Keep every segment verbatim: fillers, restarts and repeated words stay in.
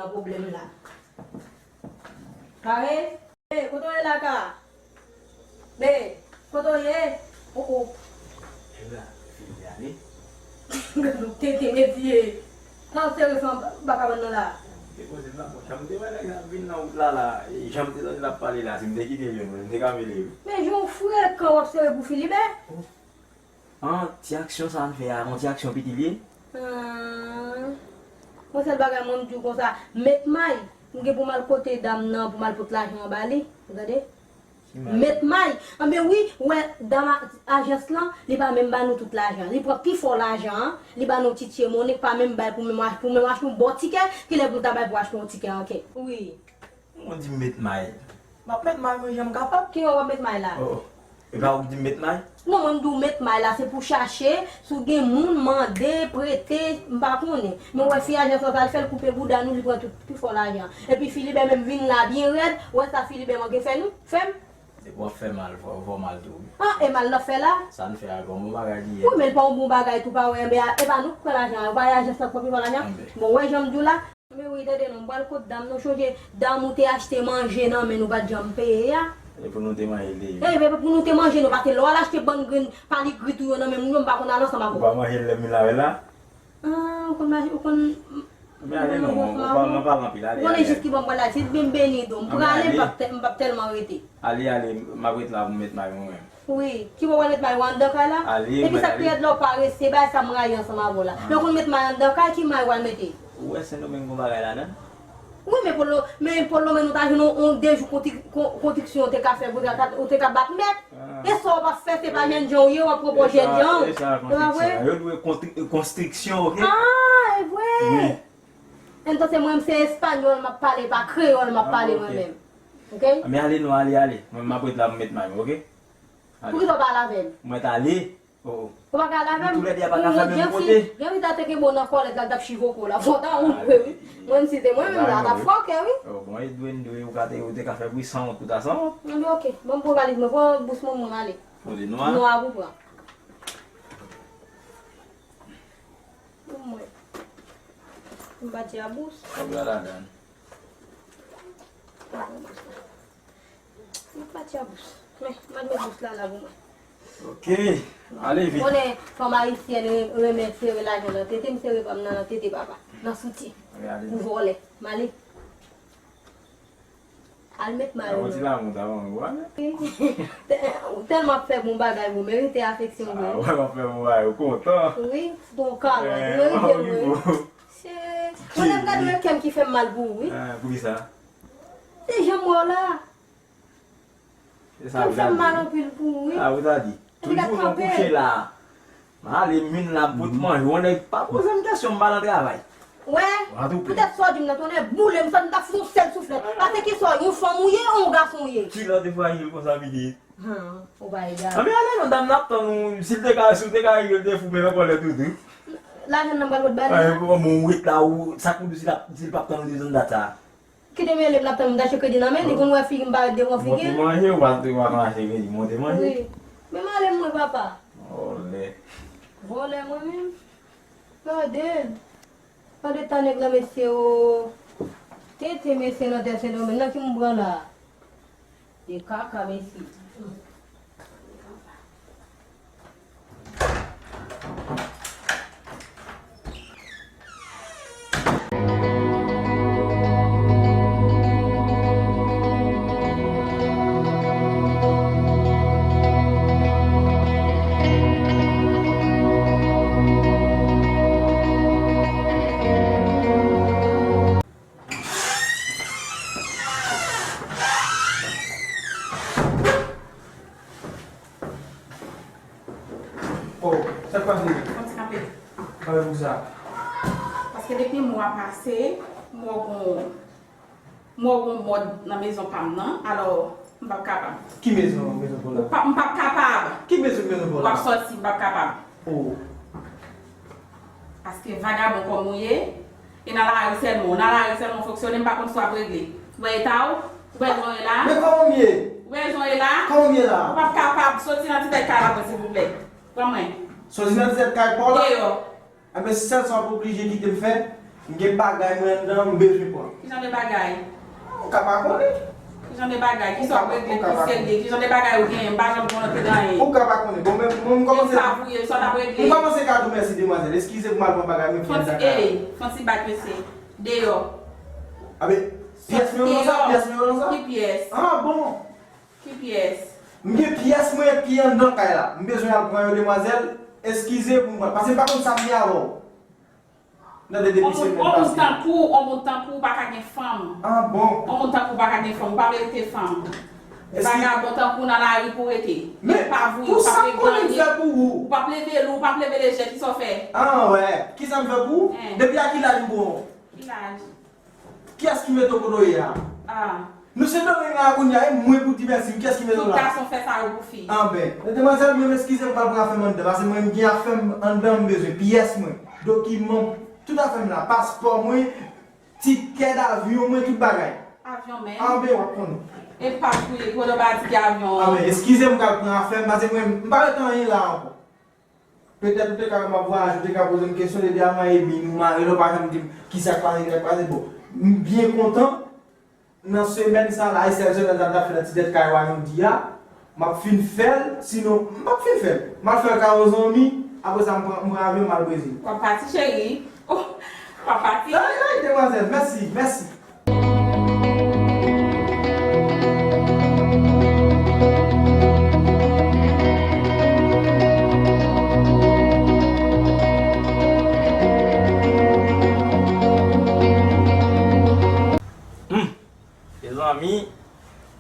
Nan pwoblèm la. Pare? Ey, kote w ye la, ka? Ey, kote w ye? O, o. Ey la, fini ale. Gad yon tenten medye. Sa w sere san baka bann nan la. Te poze m la, bon, jan m te wè nèg la vin nan wout la, la, e jan m te tande l ap pale la, si m te kite l, m te ka mele wi. Men jan w frekan w ap sere pou Filibè. An, ti aksyon sa a n fè a, yon ti aksyon piti l ye? Ahn. Bon, sèl bagay mwen m di w konsa, Mèt May, m gen pou m al kote dam nan, pou m al pot lajan an ba li. Ou tande? Mèt May. Anben wi, ou wè, dam a- ajans lan, li pa menm ba nou tout lajan. Li pran pi fò lajan an, li ba nou ti tye monnen, pa menm bay pou menm ach- pou menm achte yon bon tikè, kilè pou l ta bay pou achte yon tikè ankè. Wi. Ou di m Mèt May. M ap Mèt May mwen jan m kapab. Ki wè w ap Mèt May la? Oh, oh. E pa ou k di m Mèt May? Non, mwen m di w Mèt May la, se pou chache, si w gen moun, mande, prete, m pa konnen. Men w wè fi ajans lan t al fè l koupe bouda nou, li pran tout pi fò lajan. Epi Filibè menm vin la byen rèd, ou wè sa Filibè manke fè nou? Fè m? Depi w ap fè mal, fò, fò mal tou wi. Ah, e mal n ap fè la? Sa n fè a, bon, bon bagay li ye. Wi, men l pa yon bon bagay tou, pa wè, enben, e pa nou k pran lajan an, e pa ajans lan k pran pi fò lajan? Enben. Bon, w wè jan m di w la? Men wi, tande non, m pral kot dam nan, sonje dam ou te achte manje nan men nou pa t janm peye a. E pou nou te manje l te ye. E, men pou nou te manje, nou pa te lè w al achte bann grenn paligrit ou yo nan men moun yo, m pa konn al ansanm avè w. Ou pa manje l lè m vin la vè la? Ah, ou konn manje, ou konn. Men ale non, ou pa, ou pa pale anpil, ale, ale. Ou konnen jis ki bò m pral la, si Bondye beni do, m prale, m p ap tè- m p ap tèlman rete. Ale, ale, m ap ret la pou m Mèt May mwen menm. Wi, ki bò w pral Mèt May, ou anndan kay la? Ale, epi sa k pi rèd la, ou parese, bagay sa m rayi ansanm avè w la. Men ou konn Mèt May anndan kay, ki may w pral mete? Ou wè Sendomeng gon bagay ladan? Wi, men pou lo- men pou lo men nou ta jwenn yon, yon de jou kontri- kon- kontriksyon ou te ka fè, ou te ka- ou te ka bat mèt. E sa w p ap fè, se pa jènjan w ye, w ap pran pou jènjan w. E sa, e sa, konstriksyon. Yo dwe konstri- konstriksyon, oke? Ah, e vre. Wi. Entonces, mwen, se espanyòl m ap pale, pa kreyòl m ap pale mwen menm. Oke? Men ale non, ale, ale. Mwen, m ap ret la pou m Mèt May mwen, oke? Ale. Poukisa w pa al avè m? Mwen t ale. Oh, oh. Ou pa ka al avè m? Nou toulède a pa ka fè menm kote. Gen fi ta te kenbe w nan kòlèt la, l t ap chivòke w la. Fò w ta wont vre wi. Mwen, si se mwen menm la, t ap fòkè wi. Oh, bon, e dwe n dwe, ou ka te, ou te ka fè bri sanwont pou ta sanwont. Anben, oke. Ban m pran valiz mwen, pran bous mwen, mwen ale. Kote nou a? Nou a pou pran. Pou mwen. M pati a bous. Kòb la ladan. M pati a bous. Men, m al met bous la la pou mwen. Ok. Ale vit. Konnen fanm ayisyèn re- renmen sere lajan nan tete, m sere pa m nan, nan tete papa. Nan soutyen. Pou vòlè. M ale. Al met mayo. Yon ti lamour ta ban mwen, wè. Tèlman ap fè bon bagay, bon, merite afeksyon vre. Ah, wè, w ap fè bon bagay, ou kontan. Wi, bon kalòt, merite l vre. Cheri, mwen menm gade yon kè m ki fè m mal pou ou, wi. Ah, poukisa? Se jan m wè w la. Kè m fè m mal anpil pou ou, wi. Ah, ou ta di. Toujou nou kouche la. M ale, m vin la, m pot manje. Yon nèg pa poze m kesyon, m pa nan travay. Wè, poutèt sa w di m nan, tonnè boule m, sot m t ap fout yon sèl souflèt. Pase ki sa w ye, yon fanm ou ye, yon gason w ye? Kilè w te frajil konsa, pitit? Han, ou pa egal. Anben ale non, dam nan ap tann ou, si l te ka, si w te ka regle l te fou, men nan kòlèt ou tou. Lajan nan m pral pot ba li. Ay, bon, bon, ou ret la, ou, sa k pou di si l ap, si l p ap tann ou desann dat sa? Kite mele m, l ap tann m t achte kredi nan men li, konn wè figi m parèt devan figi l. Monte manje, ou pa, ou pa konn achte kredi, monte manje. Wi. Men m ale mwen, papa. Vòlè. Vòlè mwen menm. Gade. Gade ta nèg la, mesye o. Tenten mesye nan tè Sendomeng nan ki m pran la. De kaka mesye. Oh, sa k pase? Yon ti kanpe. Kanpe pou sa? Paske depi mwa pase, m wè w gon, m wè w gon mòd nan mezon pa m nan, alò, m p ap kapab. Ki mezon, mezon pa w la? M p ap kapab. Ki mezon, mezon pa w la? W ap sòti, m p ap kapab. Oh. Paske vagabon kòm ou ye, e nan lari sèlman, w nan lari sèlman w fonksyone, m pa konn si w ap regle. Ou wè eta w? Ou wè jan w ye la? Men kòman m ye? Ou wè jan w ye la? Kòman m ye la? Ou p ap kapab soti nan ti tèt kay la mwen, silvouplè. Pran mwen. Soti nan ti tèt kay pa w la? Deyò. Enben, sèl sa w ap oblije kite m fè, M gen bagay mwen anndan, m bezwen pran. Ki jan de bagay? Ou ka pa konnen. Ki jan de bagay? Ki sa w ap regle ki serye? Ki jan de bagay ou genyen? M pa janm konnen anyen. Ou ka pa konnen. Bon, men mwen, m kòmanse. E sa vouye, sa w t ap regle? M kòmanse ka di w mèsi, demwazèl. Eskize pou m al pran bagay mwen, fè m dakò. Fon ti bak, mesye. Deyò. Abe, pyès mwen yo nan sa? Pyès mwen yo nan sa? Ki pyès? Ah, bon. Ki pyès? M gen pyès mwen ki anndan kay la. M bezwen al pran yo, demwazèl. Eskize pou mwen, paske m pa konn sa m ye avè w. Nan de depi semèn pase. On moun tankou, on moun tankou pa ka gen fanm. Ah, bon. On moun tankou pa ka gen fanm, ou pa merite fanm. Vagabon tankou nan lari pou rete. Men, pa vouye, ou pa vle ganye. Ou pa vle leve lou, ou pa vle leve lejè, ki sa w fè? Ah, wè. Ki sa m fè pou ou? Depi a ki laj m pran w? Ki laj? Kiyès ki mete w kote w ye a? Ah. Nou Sendomeng la kounye a, e mwen pou di mèsi, kiyès ki mete w la? Tout gason fè sa yo pou fi. Anben, demwazèl, mwen m eskize m pral pran afè m anndan, paske mwen m gen afè m anndan m bezwen, pyès mwen, dokiman m, tout afè m la, paspò mwen, tikè davyon mwen, tout bagay. Avyon menm? Anben, w ap konnen. E pa touye, kote w ba tikè avyon an? Anben, eskize m pral pran afè m, paske mwen m pa ret anyen la ankò. Petèt ou te ka wè m ap vwayaje, ou te ka poze m kesyon, depi avan epi nou mare la, ou pa janm di m kisa k pase, kisa k pase. Bon, m byen kontan nan semèn sa la, e sèl semèn sa m t ap fè nan ti tèt kay wa jodi a, m ap fin fè l, sinon, m p ap fin fè l. M al fè l kay yon zanmi, apre sa m pran, m pran avyon, m al Brezil. W ap pati, cheri? Oh, w ap pati? Ay, ay, demwazèl, mèsi, mèsi. Hmm. Mezanmi,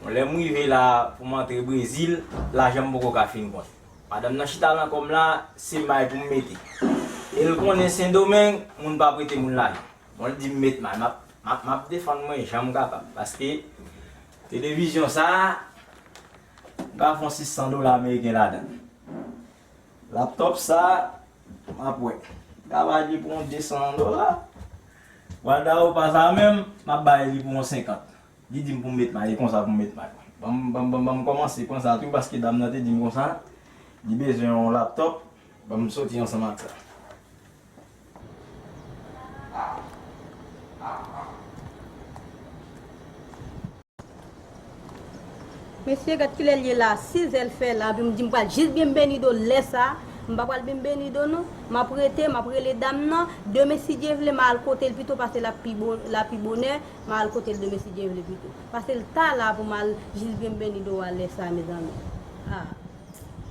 bon, lè m rive la pou m antre Brezil, lajan m poko ka fin konn. Madanm nan chita nan kò m la, se may pou m mete. E l konnen Sendomeng, moun pa prete moun lajan. Bon, l di m met may, m ap, m ap, m ap defann mwen jan m kapab. Paske televizyon sa a, m ka fè yon sis san dola ameriken ladan l. Laptòp sa a, m ap wè. M ka ba li pou yon de san dola. Wadawopa sa a menm, m ap ba li pou yon senkant. Li di m pou m met may, e konsa pou m met may. Ban m, ban m, ban m, ban m kòmanse konsa tou, paske dam nan te di m konsa, li bezwen yon laptòp, ban m soti ansanm ak sa. Mesye, gad kilè l ye la, sizè l fè la, epi m di m pral jis Bienvenido lè sa, m pa pral Bienvenido non, m ap rete, m ap rele dam nan, demen si Dye vle, m a al kote l pito, paske l ap pi bon, l ap pi bonè, m a al kote l demen si Dye vle pito. Paske l ta la pou m al jis Bienvenido a lè sa, mezanmi. Ah.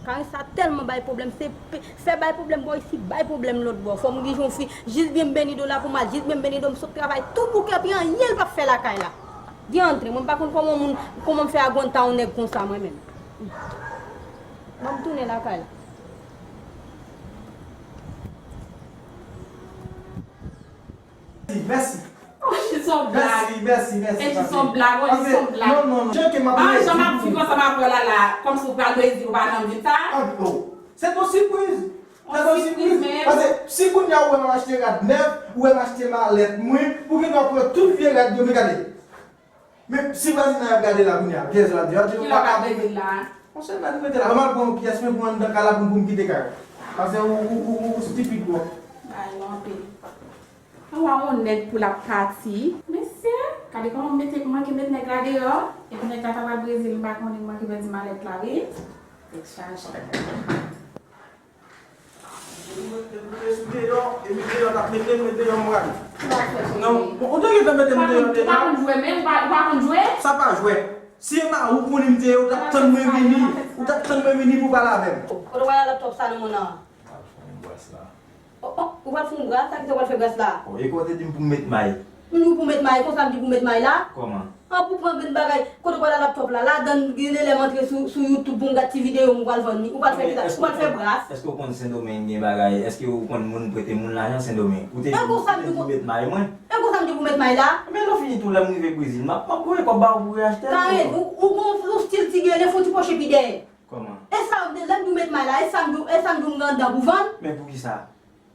Karen sa tèlman bay pwoblèm, se pe-, fè bay pwoblèm bò isi, bay pwoblèm lòt bò. Fò m gen yon fi, jis Bienvenido la pou m al, jis Bienvenido, m sot travay tou bouke, epi anyen l p ap fè lakay la. Gen antre, mwen m pa konn kòman moun, kòman m fè agwanta yon nèg konsa mwen menm. Ban m tounen lakay la. Mèsi. Oh, jis yon blag. Mèsi, mèsi, mèsi. E jis yon blag, oh, jis yon blag. Non, non, non. Jan ke m ap... Ah, jan m ap viv ansanm avè w la, la, kòmsi w pral Brezil, ou pa janm di m sa? Ah, oh. Se yon sipriz. Se yon sipriz, men. Paske si kounye a ou wè m achte rad nèf, ou wè m achte malèt mwen, pou gen dwa pran tout vye rad yo, men gade. Men si vwazinay ap gade la kounye a, pyès la di, yo di yo pa ka. Ki lè w ap gade la? Monchè, gade mete la. Ban m al pran yon pyès mwen pou anndan kay la pou m, pou m kite kay la. Paske ou, ou, ou, ou stipid twòp. Bay non anpil. Anwa yon nèg pou l ap pati. Mesye, gade kòman m mete, manke met nèg la deyò. Epi nèg la ta pral Brezil, m pa konnen, m manke pèdi malèt la, wi. Tèt chaje. Epi mete sou deyò, epi deyò t ap mete, mete deyò m pral. Non, bon, ou te gentan mete m deyò deja. Ou pa konn jwe menm, ou pa, ou pa konn jwe? Sa pa jwèt. Si e mari w konnen m te ye, ou t ap tann mwen vini, ou t ap tann mwen vini pou pale avè m. Kote w pral ak laptòp sa nan men w an? Al fè yon bras la. Oh, oh, ou pral fè yon bras, sa ki sa w pral fè bras la? Oh, e kote di m pou m met may? M di w pou met may, konsa m di pou met may la? Kòman? An pou pran grenn bagay, kote w pral ak laptòp la, ladan l gen de lè m antre sou, sou YouTube pou m gad ti videyo m, ou pral vann li, ou pral fè kisa, ou pral fè bras. Èske w konn Sendomeng gen bagay, èske w konn moun prete moun lajan Sendomeng? Ou te di m met may mwen? E konsa m di pou met may la? Men lè w fini tou, lè m rive Brezil, m ap, m ap voye kòb ba ou pou w achte l. Karen, ou, ou gon yon stil ti gele, fon ti poche pi dèyè. Kòman? E sa, lè m di w met may la, e sa m di w, e sa m di w m gen anndan pou vann? Men poukisa?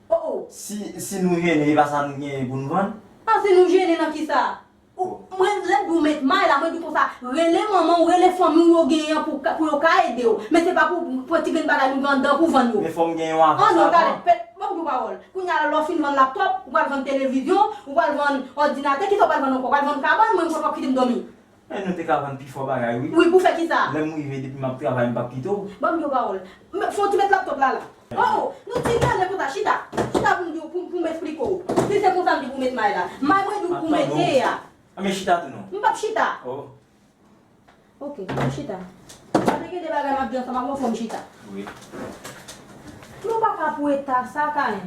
Oh, oh. Si, si nou jennen, e pa sa nou genyen pou nou vann? Ah, si nou jennen nan kisa? Ou, mwen, lè m di w met may la, mwen di konsa, rele manman w, rele fanmi w yo genyen an pou, pou yo ka ede w. Men se pa pou pran ti grenn bagay nou gen anndan pou vann yo. Men fò m gen yon avans avan. An non, talè, pèt, ban m di w pawòl. Kounye a la, lè w fin vann laptòp, ou pral vann televizyon, ou pral vann òdinatè, kisa w pral vann ankò? Ou pral vann kabann, mwen m konn w ap kite m dòmi. Men nou te ka vann pi fò bagay, wi. Wi, pou fè kisa? Lè m rive, depi m ap travay, m p ap kite w. Ban m di w pawòl. Men, fò w ti met laptòp la, la. Oh, oh, nou ti gade konsa, chita. Chita pou m di w, pou, pou m esplike w. Si se konsa m di pou w met may la. May mwen di w pou w mete a. A, men chita tou non. M p ap chita. Oh. Ok, m chita. Pa te gen de bagay m ap di ansanm avè w, fò m chita. Wi. Nou pa ka pou eta sa, Kayen.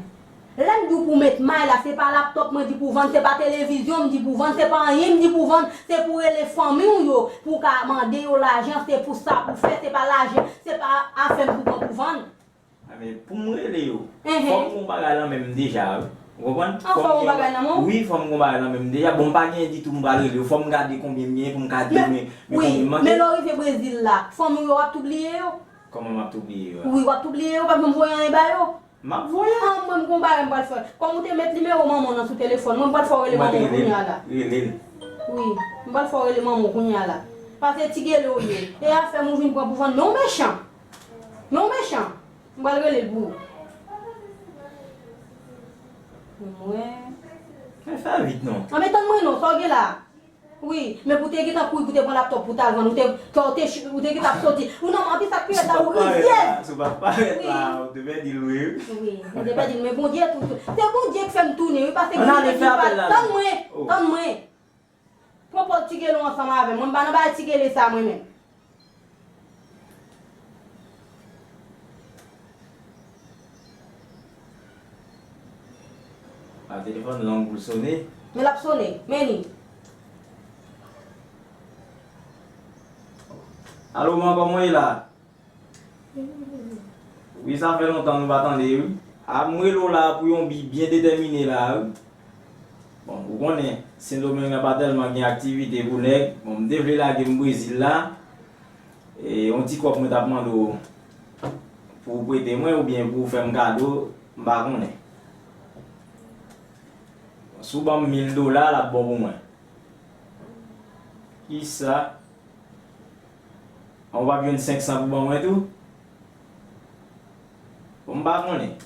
Lè m di w pou w met may la, se pa laptòp mwen di pou w vann, se pa televizyon m di pou w vann, se pa anyen m di pou w vann, se pou w rele fanmi w yo, pou w ka mande yo lajan, se pou sa pou w fè, se pa lajan, se pa afè m pou w pran pou w vann. A, men pou m rele yo, fò m gon bagay nan men m deja, wi. Ou konprann? An, fò w gon bagay nan men w? Wi, fò m gon bagay nan men m deja. Bon, m pa genyen ditou, m pral rele yo. Fò m gade konbyen m genyen pou m ka di men, men konbyen m manke. Men lè w rive Brezil la, fanmi w yo, w ap tou bliye yo? Kòman m ap tou bliye yo a? Wi, w ap tou bliye yo, w p ap janm voye anyen ba yo? M ap voye. An, mwen, m gon bagay m pral fè. Kòm ou te met nimewo manman w nan sou telefòn mwen, m pral fè w rele manman w kounye a la. Rele l. Wi, m pral fè w rele manman w kounye a la. Paske ti gele w ye. E afè m ou vin pran pou vann. Men w mechan. Men w mechan. M pral rele l pou ou. Mwen. Men fè vit non. An, men tann mwen non, sa w gen la a? Wi, men pou te gentan kouri pou te pran laptòp pou t al vann, ou te, kè w te, ou te gentan ap soti. Ou non, anpi sa k pi rèd la, ou rizyèz. Si w pa t parèt la, ou te pèdi l, wi. Wi, mwen te pèdi l, men Bondye tou, tou. Se Bondye k fè m tounen, wi, paske Bondye di pa tann mwen, tann mwen. Pran pòz ti gele w ansanm avè m. Mwen m pa nan bagay ti gele sa, mwen menm. A, telefòn long pou l sone. Men l ap sone. Men li. Alo, man, kòman w ye la? Wi, sa fè lontan nou pa tande, wi. A, m rele w la pou yon bi byen detèmine la, wi. Bon, ou konnen, Sendomeng nan pa tèlman gen aktivite pou nèg. Bon, m te vle lage m Brezil la. E, yon ti kòb mwen t ap mande w pou w prete mwen oubyen pou w fè m kado, m pa konnen. Si w ban m mil dola, l ap bon pou mwen. Kisa? An, ou p ap jwenn senk san pou ban mwen tou? Bon, m pa konnen.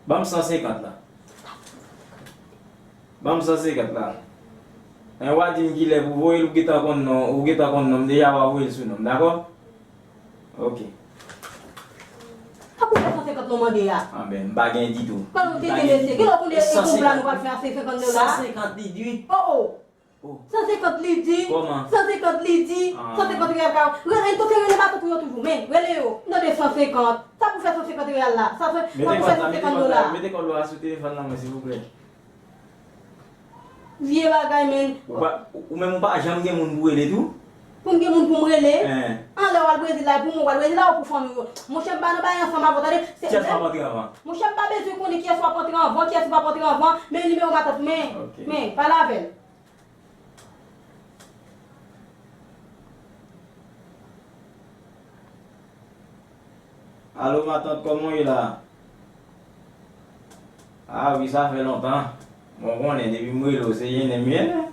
Ban m san senkant la. Ban m san senkant la. Lè w a di m kilè pou voye l, ou gentan konn non, ou gentan konn non m deja, w a voye l sou non m, dakò? Ok. Sa pou fè san senkant lan w mande a? Anben, m pa gen ditou. Kòman w tete mesye? Kilè w konnen e konbla nou pral fè a san senkant dola? San senkant li di. Oh, oh. San senkant li di. Kòman? San senkant li di. Ah. San senkant reyal ka. Rele, to te rele matant ou yo toujou. Men, rele yo. M tande san senkant. Sa pou fè san senkant reyal la? Sa fè, sa pou fè san senkant dola? Mete kòd la sou telefòn nan mwen, silvouplè. Vye bagay, men. Ou pa, ou menm ou pa janm gen moun pou rele tou? Pou m gen moun pou m rele? Hein. An, lè w al Brezil la, e pou mwen w al Brezil la ou pou fanmi w yo? Monchè, m pa nan bagay ansanm avè w, tande? Kiyès w ap antre anvan? Monchè, m pa bezwen konnen kiyès w ap antre anvan, kiyès ou p ap antre anvan, men nimewo matant, men, men, pale avè l. Alo, matant, kòman w ye la? A wi, sa fè lontan. Bon, ou konnen, depi m rele w, se jennen m jennen.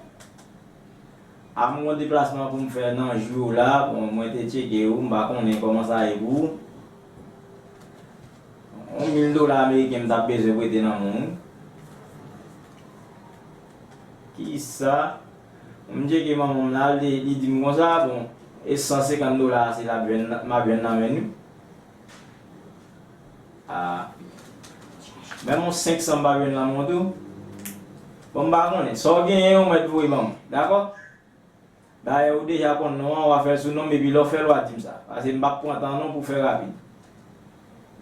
A, m gon deplasman pou m fè nan jou la. Bon, mwen te tcheke ou, m pa konnen kòman sa ye pou ou. Yon mil dola ameriken m t ap bezwen prete nan men w, wi. Kisa? M tcheke manman m la, li, li di m konsa, bon, e san senkant dola a, se l ap jwenn, m ap jwenn nan men nou. A. Menm yon senk san m pa jwenn nan men w tou. Bon, m pa konnen. Sa w genyen, ou mèt voye ban mwen. Dakò? Dayè, ou deja konn non an, w a fè l sou non m, epi lè w fè l, w a di m sa. Paske m p ap pran tan non pou fè rapid.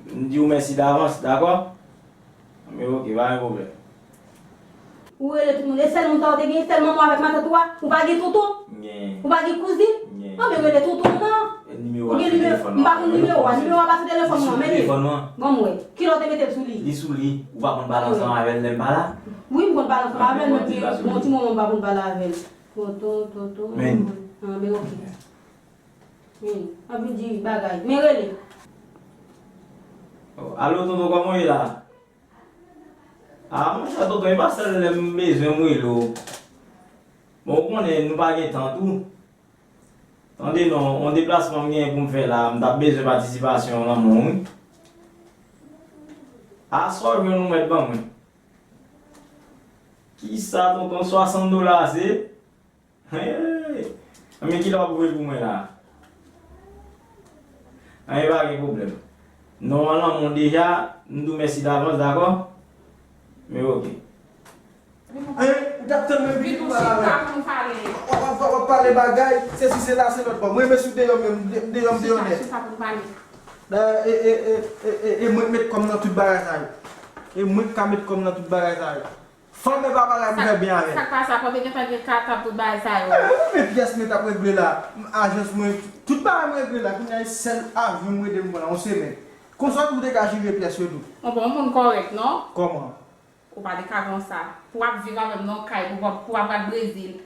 M di w mèsi davans, dakò? Men oke, pa gen pwoblèm. Ou rele tout moun. E sèl moun sa w te gen? Sèl manman w avèk matant ou a? Ou pa gen tonton? Gen. Ou pa gen kouzin? Gen. Anben rele tonton w nan. E nimewo a sou telefòn nan. M pa konn nimewo a. Nimewo a pa sou telefòn mwen. Li sou telefòn mwen. Ban m wè. Kilè w te mete l sou li? Li sou li. Ou pa konn pale ansanm avè l lè m pa la? Wi, m konn pale ansanm avè l, men gen yon ti moman m pa konn pale avè l. Tonton, tonton. Men. Anben oke. Men, anvi di bagay. Men rele. Alo, tonton, kòman w ye la? A, monchè, tonton, e pa sèl lè m bezwen m rele w. Bon, ou Konnen nou pa gen tan tou. Tande non, yon deplasman m genyen pou m fè la, m t ap bezwen patisipasyon lanmou wi. Aswè w jwenn ou mèt ban mwen. Kisa tonton, swasant dola ase? Hey! Men kilè w ap voye l pou mwen la? Anyen pa gen pwoblèm. Non an lanmou deja, m di w mèsi davans, dakò? Men oke. Hein? Ou t ap tann mwen vini pou pale avè m? W ap, w ap, w ap pale bagay, se si se la, se lòt bò. Mwen menm si w deyò menm, m de- m deyò, m deyò nèt. E, e, e, e, e, e mwen k met kòm nan tout bagay sa yo. E mwen k ka met kòm nan tout bagay sa yo. Fanm e pa bagay pou fè byen avè l. Sa k pase a, pa te gentan gen katap tout bagay sa yo? Eh, wi, men pyès mwen t ap regle la. Ajans mwen, tout bagay mwen regle la. Kounye a, sèl avyon mwen rete m pran nan yon semèn. Konsa tou, ou te ka jire pyès yo tou. Bon, bon, yon moun kòrèk, non? Kòman? Ou pa te ka konsa. Pou w ap viv avè m nan yon kay, pou w ap, pou w ap al Brezil.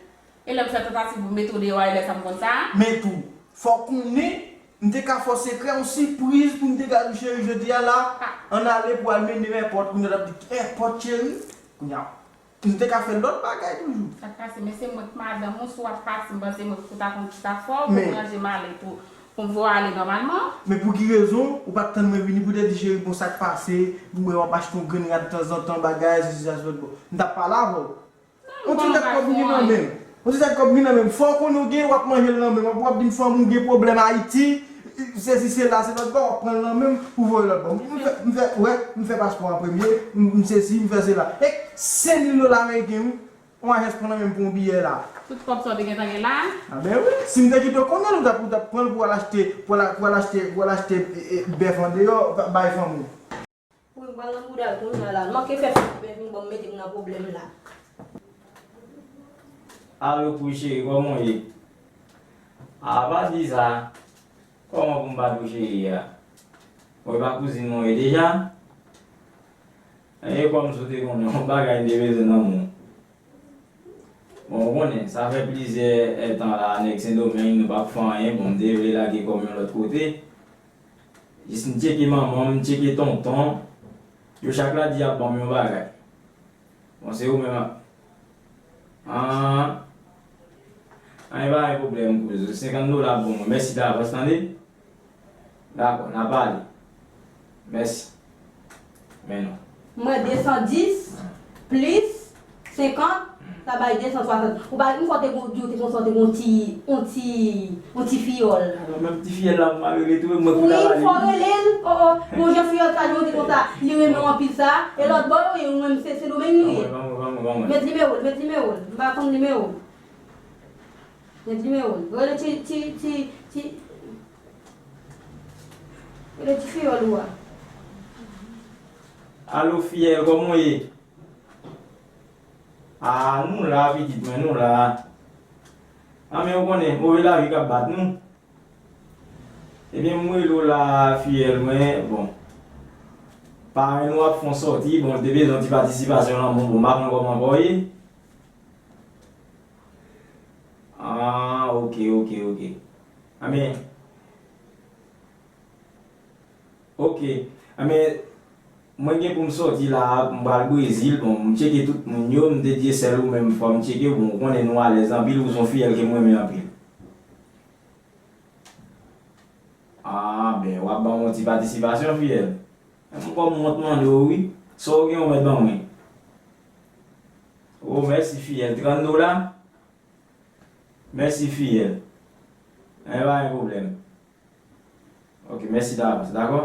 E lè m fè tantativ pou m mete w deyò a, e lè sa m konn sa? Men tou, fò w konnen, m te ka fè w sekrè, yon sipriz pou m te ka di w cheri, jodi a la, ann ale pou al mennen m èpòt, kounye a l ap di, èpòt cheri? Kounye a, m te ka fè lòt bagay toujou. Sa k pase, men se mwen k madanm ou, si w ap pati, m panse mwen pou ta konn ki sa k fè w, pou m ranje malèt ou, pou m voye w ale nòmalman. Men pou ki rezon ou pa t tann mwen vini pou w te di cheri, bon, sa k pase, mwen w ap achte yon grenn rad tanzantan, bagay, sesi, sa, se lòt bò. M t ap pale avè w. Yon ti tèt kòb m gen nan men m. Yon ti tèt kòb m gen nan men m. Fò w konnen w gen, w ap manje l nan men m. Apre w ap di m fanmi w gen pwoblèm Ayiti, sesi sela, se lòt bò, w ap pran l nan men m pou voye lòt bò. M fè, m fè, wè, m fè paspò an premye, m, m sesi, m fè sela. E senk mil dola ameriken, wi. Yon ajans pran nan men m pou yon biyè la. Tout kòb sa w te gentan gen la? A ben wi, si m te kite w konnen l, ou t ap, ou t ap pran l pou w al achte, pou w al, pou w al achte, pou w al achte, e, e, bèf andeyò, ba-, bay fanmi w. Wi, m pral nan bouda l kounye a la. L manke fè figi bèf vin ban m mete m nan pwoblèm la. Alo, kou cheri, kòman w ye? A, pa di sa. Kòman pou m pa di w cheri a? Bon, e pa kouzin mwen w ye deja? E kòm si w te konnen yon bagay m te bezwen nan men w. Bon, ou konnen, sa fè plizyè èdtan la, nèg Sendomeng, nou p ap fè anyen. Bon, m te vle lage kò m yon lòt kote. Jis m tcheke manman m, m tcheke tonton. Yo chak la di y ap ban m yon bagay. Bon, se ou menm ap. Ah, anyen pa gen pwoblèm, kouz. Senkant dola bon mwen. Mèsi davans, tande? Dakò, n a pale. Mèsi. Men non. Mwen de san dis plis senkant, sa bay de san swasant. Ou pa, yon fwa te gon, di w te konsa, te gon ti, yon ti, yon ti fiyòl. Alò, menm ti fiyèl la, pou m al rele tou, e mwen pou ta pale. Wi, fò rele l. Oh, oh. Bon, jan fiyòl sa, di w te konsa, li renmen w anpil sa. E lòt bò, yo, yo, menm se, se Sendomeng nou ye. Ban mwen, ban mwen, ban mwen, ban mwen. Met nimewo l, met nimewo l. M pa konn nimewo l. Met nimewo l. Rele ti, ti, ti, ti, rele ti fiyòl ou a. Alo, fiyèl, kòman w ye? A, nou la, pitit mwen, nou la. A, men ou konnen, move lavi k ap bat nou. Ebyen, m rele w la, fiyèl mwen, bon. Parenn ou ap fè yon sòti, bon, l te bezwen yon ti patisipasyon lanmou, bon, m pa konn kòman ankò w ye. Ah, ok, ok, ok. Anben, ok. Anben, mwen gen pou m sòti la, m pral Brezil. Bon, m tcheke tout moun yo, m te di e sèl ou menm fò m tcheke. Bon, ou konnen nou alèz anpil, ou se yon fiyèl ke m renmen anpil. Ah, ben, w ap ban m yon ti patisipasyon, fiyèl. Menm kòm m wont mande w, wi. Sa w gen, w mèt ban mwen. O, mèsi, fiyèl. Trant dola? Mèsi, fiyèl. Anyen pa gen pwoblèm. Ok, mèsi davans, dakò?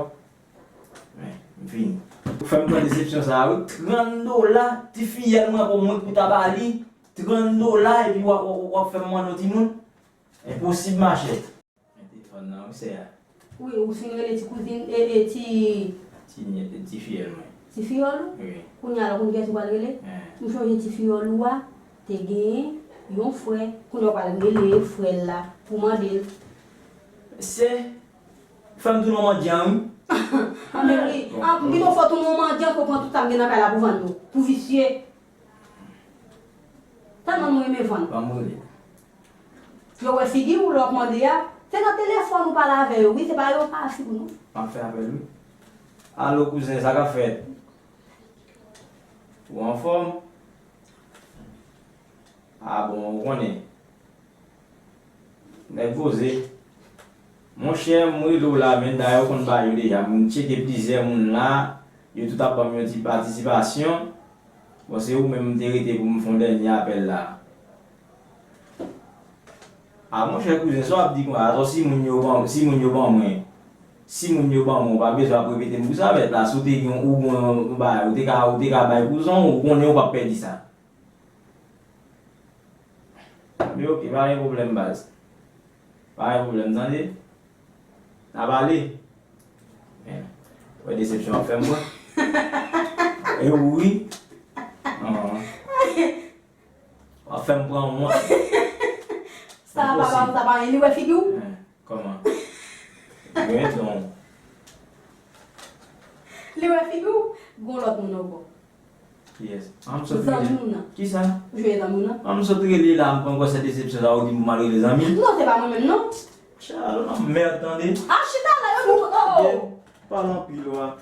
Men, m fini. Ou fè m pran desepsyon sa a, wi. Trant dola, ti fiyèl mwen pou mwen pou ta ba li. Trant dola, epi w ap, w ap, w ap fè m mande yon timoun? Enposib, machè. Men telefòn nan, wi, sè a. Wi, ou fin rele ti kouzin, e, e, ti, ti nyèt, ti fiyòl mwen. Ti fiyòl ou? Wi. Kounye a la, ou konn kiyès ou pral rele? Hein. M sonje ti fiyòl ou a te genyen yon frè. Kounye a ou pral rele frè l la pou mande l. Se, fè m tounen yon mandyan, wi. Anben wi. Bon, ah, m pito fè w tounen yon mandyan, ke w pran tout sa m gen nan kay la pou vann yo. Pou visye. Tèlman nou renmen vann. Ban m rele. Yo wè figi w lè w ap mande a. Se nan telefòn ou pale avè yo, wi, se pa yo pa sou nou. M ap fè apèl, wi. Alo, kouzen, sa k ap fèt? Ou anfòm? Ah bon, ou konnen. Nèg poze. Monchè, m rele w la, men dayè w konn bagay yo deja. M tcheke plizyè moun la, yo tout ap ban m yon ti patisipasyon. Bon, se ou menm m te rete pou m fè yon dènye apèl la. A, monchè kouzen, sa w ap di konsa? Atò, si moun yo ban, si moun yo ban mwen, si moun yo ban mwen, ou pa bezwen ap repete m pou sa, bèt la, si w te gen, ou gen yon bagay, ou te ka, ou te ka bay pou zon, ou konnen ou p ap pèdi sa. Anben, oke, pa gen pwoblèm, baz. Pa gen pwoblèm, tande? N a pale. Men, wè desepsyon w ap fè m pran. E wi. An. W ap fè m pran wont. Sa pa, pa, sa pa anyen, li wè figi w? Kòman? Gen don. Li wè figi w? Gon lòt moun ankò. Kiyès? An m sot rele. Zanmi w nan. Kisa? Ou jwenn zanmi w nan? An m sot rele la, m pran gwosè desepsyon sa, ou di m pou m al rele zanmi m? Non, se pa mwen menm, non. Chal, anmèd, tande. A, chita la, yo di, oh! Pale anpil, wa.